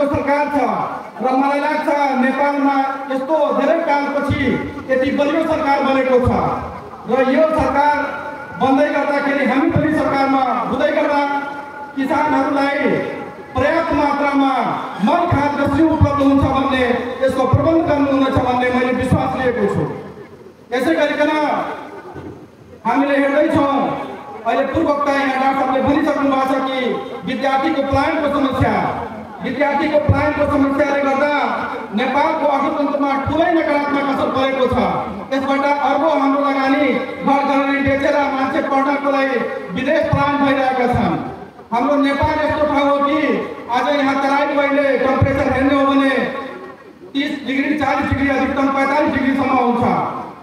को सरकार छ र मलाई लाग्छ नेपालमा यस्तो धेरै कालपछि यति बलियो सरकार बनेको छ र यो सरकार बन्दै गर्दाखेरि हामी पनि सरकारमा हुँदै गर्दा किसानहरूलाई पर्याप्त मात्रामा मल खाद र सिउ उपलब्ध हुन्छ भन्ने यसको प्रबन्ध गर्नुहुनेछ भन्ने मैले विश्वास लिएको छु। यसै गरिकन हामीले हेर्दैछौँ अहिले पूर्ववक्ता यहाँ डाक्टरले भनिसक्नु भएको छ कि विद्यार्थीको पलायनको समस्याले गर्दा नेपालको अर्थतन्त्रमा ठुलै नकारात्मक असर परेको छ। यसबाट अर्बौं हाम्रो लगानी घर घरनी बेचेर मान्छे पढ्नको लागि विदेश पलायन भइरहेका छन्। हाम्रो नेपाल यस्तो ठाउँ हो कि आज यहाँ तराई अहिले टेम्परेचर हेर्ने हो भने 30 डिग्री 40 डिग्री अधिकतम 45 डिग्रीसम्म हुन्छ।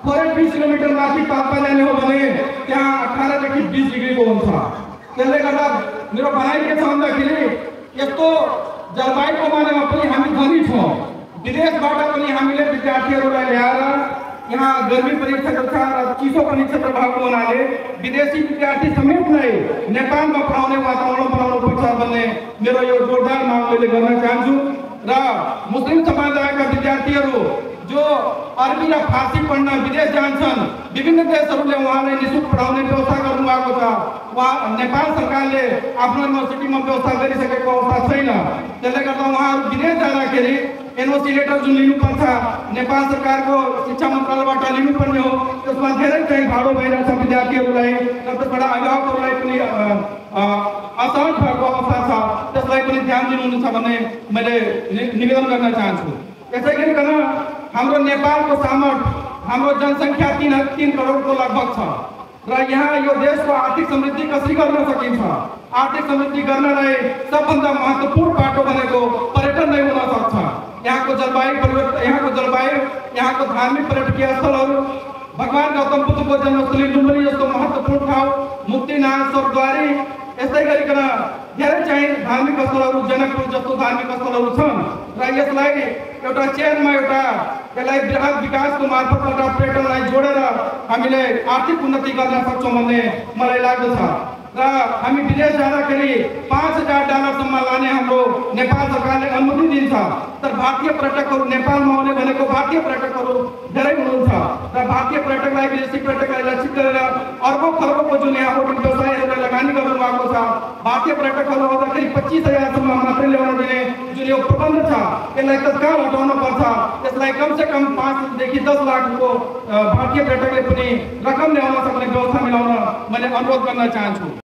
थोरै 20 किलोमिटर माथि पाल्पा जाने हो भने त्यहाँ 18 देखि 20 डिग्रीको हुन्छ। त्यसले गर्दा मेरो भनाइ के छ भन्दाखेरि यस्तो जलवायुको बारेमा पनि हामी धनी छौँ। विदेशबाट पनि हामीले विद्यार्थीहरूलाई ल्याएर यहाँ गर्मी परीक्षा छ र चिसो पनि क्षेत्र भएको हुनाले विदेशी विद्यार्थी समेत नै नेपालमा पढाउने वातावरण बनाउनु पर्छ भन्ने मेरो यो जोरदार माग मैले गर्न चाहन्छु। र मुस्लिम समुदायका विद्यार्थीहरू जो अरबी र फारसी पढ्न विदेश जान्छन्, विभिन्न देशहरूले उहाँलाई निःशुल्क पढाउने व्यवस्था गर्नुभएको छ। वहाँ नेपाल सरकारले आफ्नो युनिभर्सिटीमा व्यवस्था गरिसकेको अवस्था छैन। त्यसले गर्दा उहाँहरू विदेश जाँदाखेरि एनओसी लेटर जुन लिनुपर्छ नेपाल सरकारको शिक्षा मन्त्रालयबाट लिनुपर्ने हो, त्यसमा धेरै चाहिँ भाडो भइरहेछ विद्यार्थीहरूलाई र त्यसबाट अभिभावकहरूलाई पनि असहज भएको अवस्था छ। त्यसलाई पनि ध्यान दिनुहुनेछ भन्ने मैले निवेदन गर्न चाहन्छु। यसै गरिकन हाम्रो नेपालको सामर्थ्य, हाम्रो जनसङ्ख्या 3 करोडको लगभग छ र यहाँ यो देशको आर्थिक समृद्धि कसरी गर्न सकिन्छ। आर्थिक समृद्धि गर्नलाई सबभन्दा महत्त्वपूर्ण बाटो भनेको पर्यटन नै हुन सक्छ। यहाँको जलवायु परिवर्तन, यहाँको धार्मिक पर्यटकीय स्थलहरू, भगवान गौतम बुद्धको जन्मस्थली डुम्बरी जस्तो महत्त्वपूर्ण ठाउँ, मुक्तिनाथ, स्वर्गद्वारी, यस्तै गरिकन धेरै चाहिँ धार्मिक स्थलहरू, जनकपुर जस्तो धार्मिक स्थलहरू छन् र यसलाई एउटा चेनमा यसलाई बृहत विकासको मार्फत एउटा पर्यटनलाई जोडेर हामीले आर्थिक उन्नति गर्न सक्छौँ भन्ने मलाई लाग्दछ। र हामी विदेश जाँदाखेरि $5000 लाने हाम्रो नेपाल सरकारले अनुमति दिन्छ। तर भारतीय पर्यटकहरू नेपालमा आउने भनेको भारतीय पर्यटकहरू धेरै हुनुहुन्छ र भारतीय पर्यटकलाई, विदेशी पर्यटकलाई लक्षित गरेर अर्बौं खरबौंको जुन यहाँ होटल व्यवसायीहरूले लगानी गर्नु भएको छ, भारतीय पर्यटकहरू आउँदाखेरि 25,000 मात्रै ल्याउन दिने जुन यो प्रबन्ध छ यसलाई तत्काल हटाउन पर्छ। यसलाई कमसेकम 5 देखि 10 लाखको भारतीय पर्यटकले पनि रकम ल्याउन सक्ने व्यवस्था मिलाउन मैले अनुरोध गर्न चाहन्छु।